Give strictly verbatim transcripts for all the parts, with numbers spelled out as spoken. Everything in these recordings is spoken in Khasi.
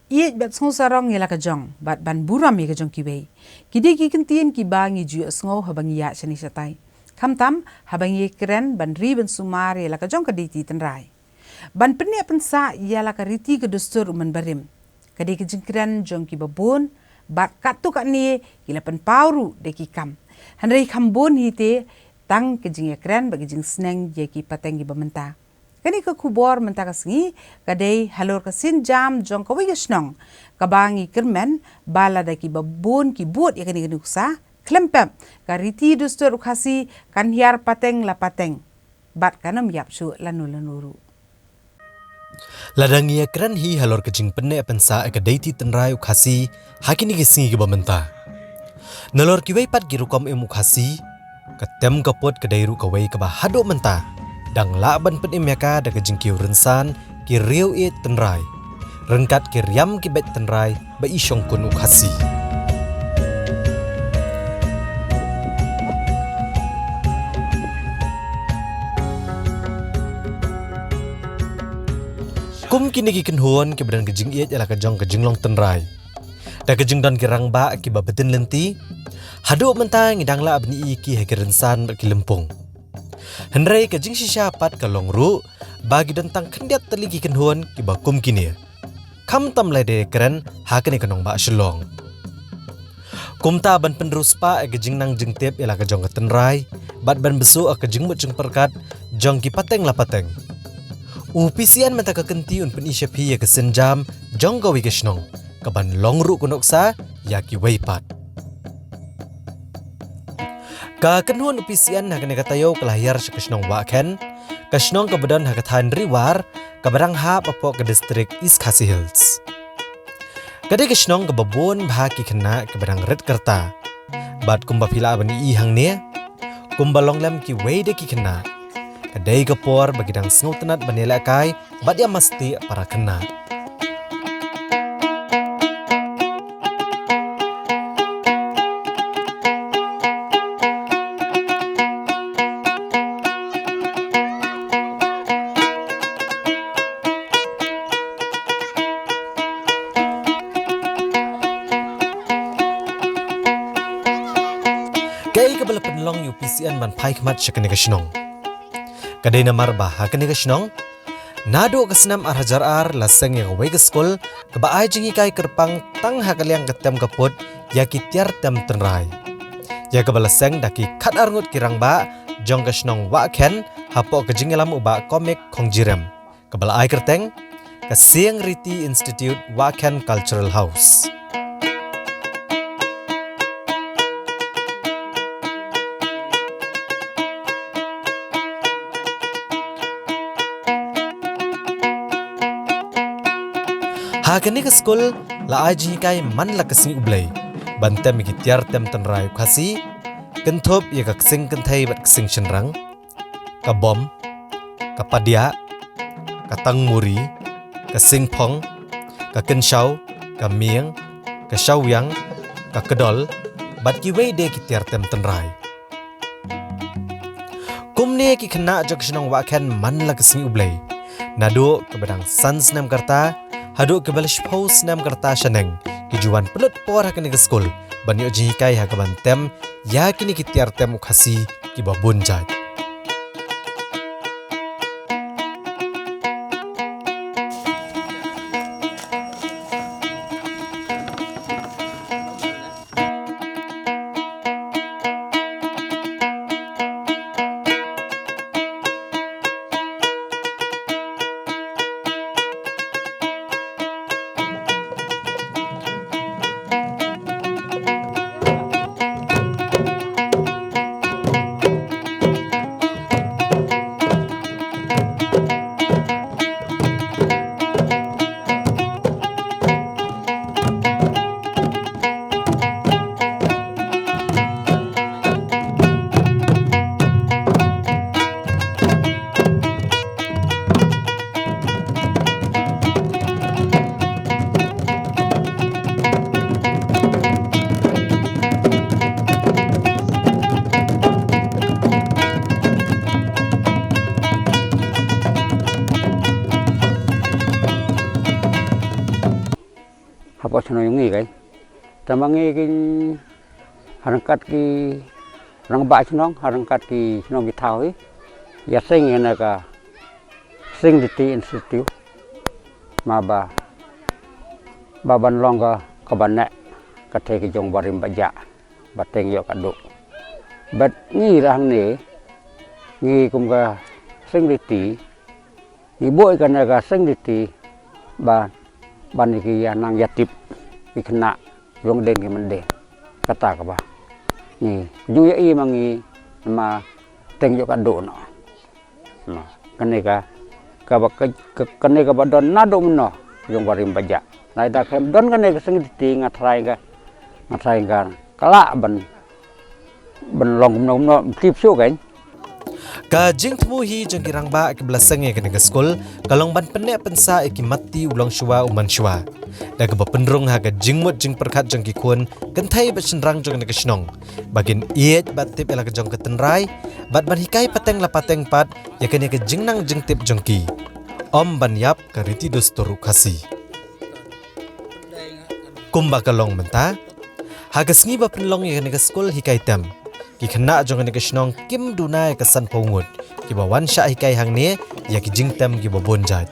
ïeit bad sngewsarong ïa la ka jong bad ban burom ïa ka jong kiwei. Ki dei ki kyntien kiba ngi ju ïohsngew haba ngi ïaid shane shatai, khamtam haba ngi kren ban ri ban sumar ïa la ka jong ka deiti tynrai. Ban pynneh pynsah ïa la ka riti ka dustur u mynbarim, ka dei ka jingkren jong kiba bun, bad katto katne ki la pynpaw ruh da ki kam. Hynrei kham bun hi te tang ka jingïakren bad ka jingsneng ïa ki pateng kiba mynta. Kane ka khubor mynta ka sngi ka dei halor ka sienjam jong kawei ka shnong kaba ngi kyrmen ba lada kiba bun ki bud ïa kane ka nuksa, khlem pep ka riti dustur u Khasi kan hiar pateng la pateng bad kan ym ïap shuh lano lano ruh. Lada ngi ïakren hi halor ka jingpynneh pynsah ïa ka deiti tynrai u Khasi ha kine ki sngi kiba mynta, nalor kiwei pat ki rukom im u Khasi, ka tem ka put ka dei ruh kawei kaba haduh mynta dang lah ban pynim ïa ka da ka jingkiew rynsan ki riew ïeit tynrai, ryngkat ki riam ki beit tynrai ba i shongkun u Khasi. Kum kine ki kynhun kiba don ka jingïeit ïa la ka jong ka jinglong tynrai, da ka jingdon ki rangbah kiba btin lynti, haduh mynta ngi dang lah ban ïohi ki ha ki rynsan bad ki lympung. Hynrei ka jingshisha pat ka long ruh ba ki don tang khyndiat tylli ki kynhun kiba kum kine, khamtam lada kren ha kane ka nongbah Shillong. Kumta ban pynriewspah ïa ka jingnang jingtip ïa la ka jong ka tynrai bad ban bsuh ïa ka jingmut jingpyrkhat jong ki pateng la pateng, u P C N mynta ka kynti un pyni sha phi ïa ka sienjam jong kawei ka shnong kaban long ruh ka nuksa ïa kiwei pat. Ka kynhun u P C N ha kane ka taïew ka la hiar sha ka shnong Wahkhen, ka shnong kaba don ha ka thaiñ Ri War, kaba dang hap hapoh ka distrik East Khasi Hills. Ka dei ka shnong kaba bun bha ki khynnah kiba dang rit ka rta. Bad kumba phi lah ban ïohi hangne, kumba long lem kiwei de ki khynnah, ka dei ka por ba ki dang sngewtynnat ban ïalehkai bad ïa masti para khynnah. Kaei kaba la pynlong ïa u P C N ban phai khmat sha kane ka shnong? Ka dei namar ba ha kane ka shnong, naduh ka snem ar hajar ar la seng ïa kawei ka skul kaba ai jinghikai kyrpang tang ha ka liang ka tem ka put ïa ki tiar tem tynrai, ïa kaba la seng da ki khatar ngut ki rangbah jong ka shnong Wahkhen hapoh ka jingïalam u Bah Komik Khongjirem, kaba la ai kyrteng ka Sieng Riti Institute Wahkhen Cultural House. Ha kane ka skul la ai jinghikai man la ka sngi U Blei ban tem ïa ki tiar tem tynrai u Khasi, kynthup ïa ka ksing kynthei bad ksing shynrang, ka bom, ka padiah, ka tangmuri, ka singphong, ka kynshaw, ka mieng, ka shawiang, ka kdol, bad kiwei de ki tiar tem tynrai. Kumne ki khynnah jong ka shnong Wahkhen man la ka sngi U Blei, naduh kiba dang san snem ka rta haduh kiba la shiphew snem ka rta shaneng, ki ju wan pynlut por ha kane ka skul ban ïoh jinghikai ha kaban tem ïa kine ki tiar tem u Khasi kiba bun jait. Hapoh shnong ïong ngi kai. Tang ba ngi ki ha ryngkat ki rangbah shnong, ha ryngkat ki shnong ki thaw hi. Ïa seng ïa na ka Sing Riti Institute. Ma ba, ba ban long ka, ka ba neh, ka thei ki jong barim bajah, ba teng ïoh ka duh. Bad ngi rah ne, ngi kum ka Sing Riti, ngi boi ka na ka Sing Riti, ba, ban ki ïa nang ïa tip, ki khynnah, jong den ki mendeng. Kata ka ba. Ngi, jong ïa i ma ngi, ma teng ïoh ka duh no. No, kane ka, ka ba, ka, ka, kane ka ba don naduh mynno, jong barim bajah. Lai da khem don kane ka Sing Riti nga trai ka, nga trai ka, ka lah ban, ban long kumno kumno, tip shu kan. Ka jingthmu hi jong ki rangbah ki ba la seng ïa kane ka skul, ka long ban pynneh pynsah ïa ki mat ti u long shuwa u man shuwa. Da ka ba pynrung ha ka jingmut jingpyrkhat jong ki khun, kynthei bad shynrang jong kane ka shnong. Ba kin ïeit bad tip ïa la ka jong ka tynrai, bad ban hikai pateng la pateng pat, ïa kane ka jingnang jingtip jong ki. Ym ban ïap ka riti dustur u Khasi. Kumba ka long mynta, ha ka sngi ba pynlong ïa kane ka skul hikai tem, ki khynnah jong kane ka shnong kim duna ïa ka sanphew ngut, ki ba wan shah hikai hangne, ïa ki jingtem ki ba bun jait.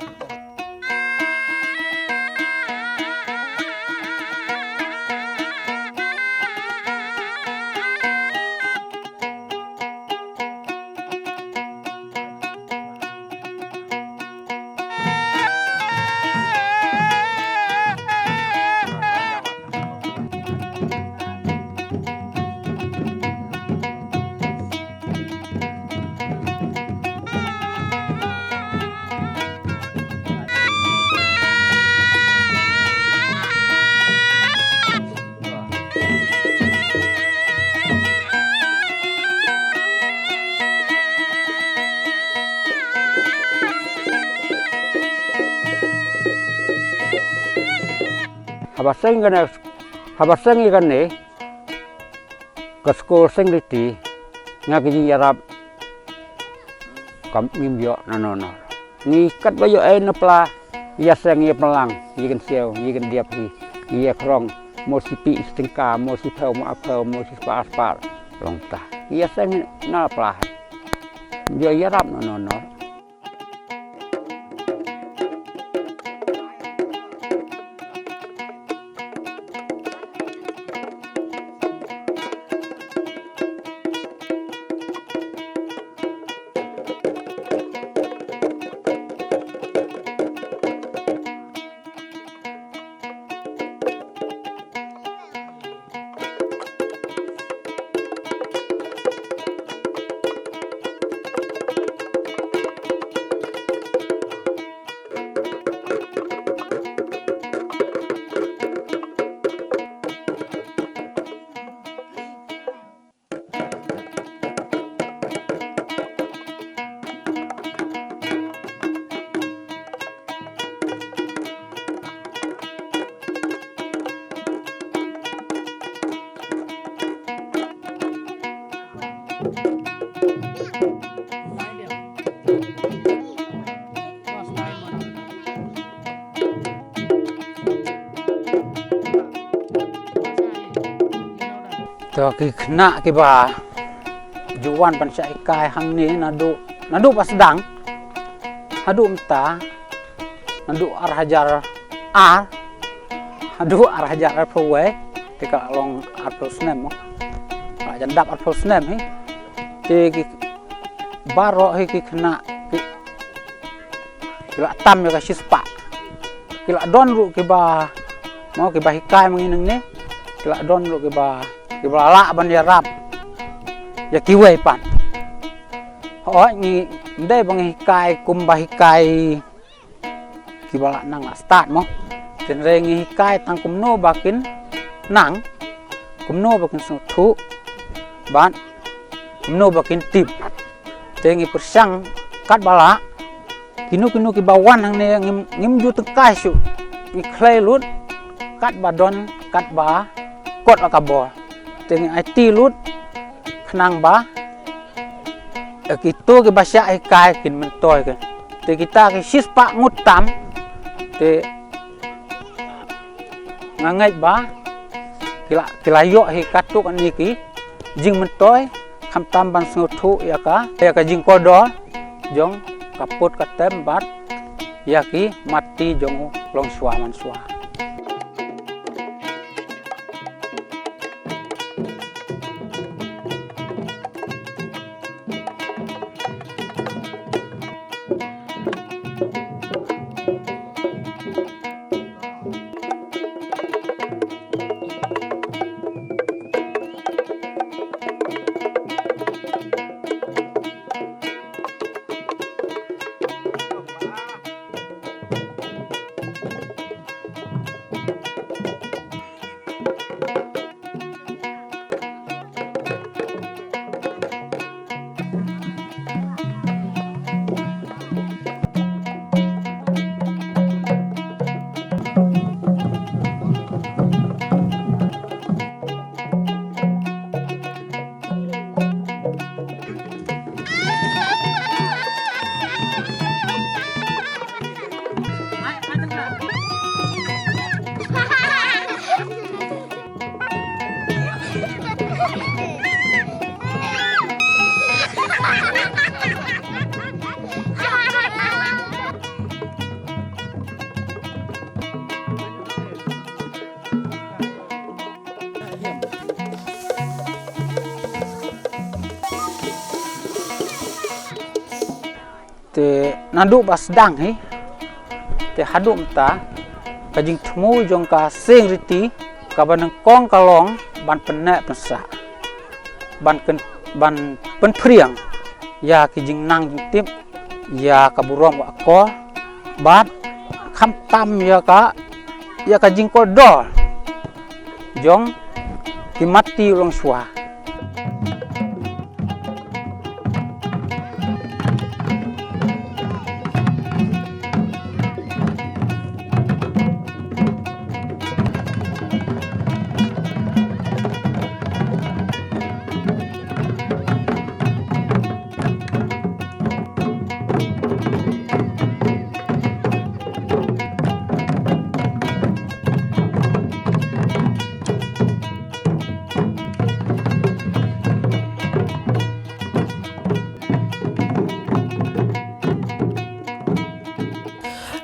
Haba seng kane, haba seng ïa kane, ka skul Sing Riti, nga ka jingïarap kam ngim ïoh na no no. Ngi kat ba ïoh ei na pla, ïa seng ïa pynlang, ïa kan siew, ïa kan diap hi, ïa krong, mo shi pi shi tyngka, mo shi phew, mo ar phew, mo shi spah ar spah, long ta. Ïa seng na pla. Ïoh ïarap no no no. To ki khynnah kiba ju wan ban shah hikai hangne naduh, naduh ba sdang haduh mynta, naduh ar hajar ar haduh ar hajar arphew wei, te ka long arphew snem mo. Ka jan dap arphew snem hi. Te ki baroh hi ki khynnah ki Ki la tam ïa ka shispah. Ki la don ruh kiba, mo, kiba hikai ma ngi nangne. Ki la don ruh kiba, kiba la lah ban ïarap ïa kiwei pat. Hooid, ngi ym dei ba ngi hikai kumba hikai kiba la nang la stad, mo. Hynrei ngi hikai tang kumno ba kin nang, kumno ba kin sngewthuh bad kumno ba kin tip. Te ngi pyrshang katba lah, kino kino kiba wan hangne ngim, ngim ju tyngkai shuh. Ngi khlei lut katba don, katba kot la ka bor. Te ngi aiti lut khnang ba, eh, kito kiba shah hikai kin myntoi ka. Te kita ki shispah ngut tam. Te Nga ngeit ba ki la, ki la ïoh hi katto katne ki jingmyntoi, khamtam ban sngewthuh ïa ka, ïa ka jingkordor jong ka pud ka tem bad ïa ki matti jong u longshuwa manshuwa. Te naduh ba sdang hi, te haduh mynta ka jingthmu jong ka Seng Riti kaba nyngkong ka long ban pynneh pynsah, ban kyn-, ban pynphriang ïa ki jingnang jingtip, ïa ka burom ka akor, bad khamtam ïa ka, ïa ka jingkordor jong ki matti u longshuwa.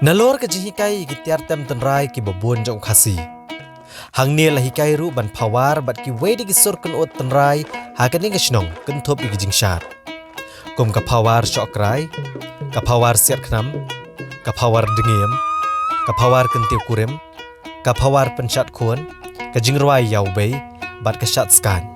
Nalor ka jinghikai ïa ki tiar tem tynrai kiba bun jong u Khasi, hangne la hikai ruh ban phawar bad kiwei de ki sur kynud tynrai ha kane ka shnong kynthup ïa ki jingshad, kum ka phawar shoh krai, ka phawar siat khnam, ka phawar dngiem, ka phawar kyntiew kurim, ka phawar pynshad khun, ka jingrwai ïawbei, bad ka shad skaiñ.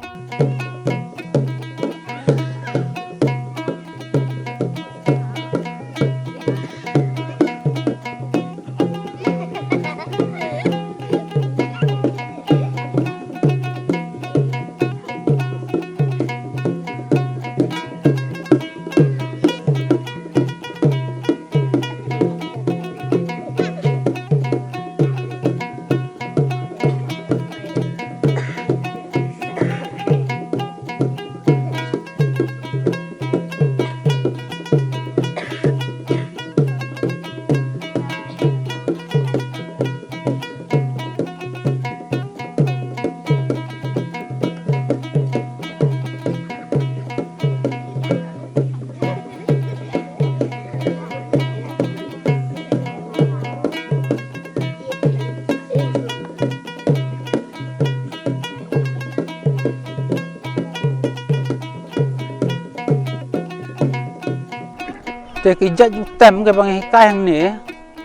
Te ki jait jingtem kiba ngi hikai hangne,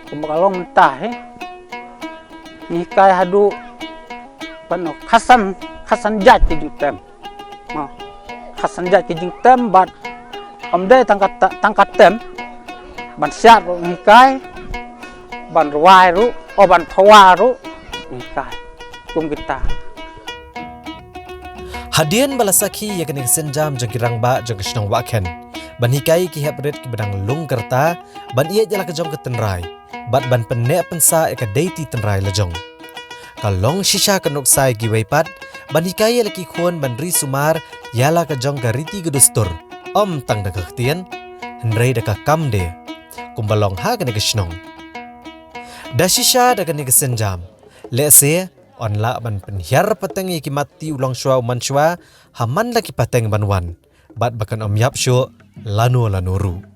kumba ka long mynta hi, ngi hikai haduh, pano, khatsan, khatsan jait ki jingtem. Mo, khatsan jait ki jingtem bad ym dei tang ka, tang ka tem, ban shad ruh ngi hikai, ban rwai ruh, o ban phawar ruh ngi hikai. Kum kita. Hadien ba la sakhi ïa kane ka sienjam jong ki rangbah jong ka shnong Wahkhen ban hikai ki hep rit kiba dang lung ka rta ban ïeit ïa la ka jong ka tynrai bad ban pynneh pynsah ïa ka deiti tynrai la jong, ka long shisha ka nuksa ïa kiwei pat ban hikai ïa la ki khun ban ri sumar ïa la ka jong ka riti ka dustur, ym tang da ka ktien, hynrei da ka kam de, kumba long ha kane ka shnong. Da shisha da kane ka sienjam, lehse yn lah ban pynhiar pateng ïa ki matti u longshuwa u manshwa ha man la ki pateng ban wan, bad ba kan ym ïap shuh lano lano ruh.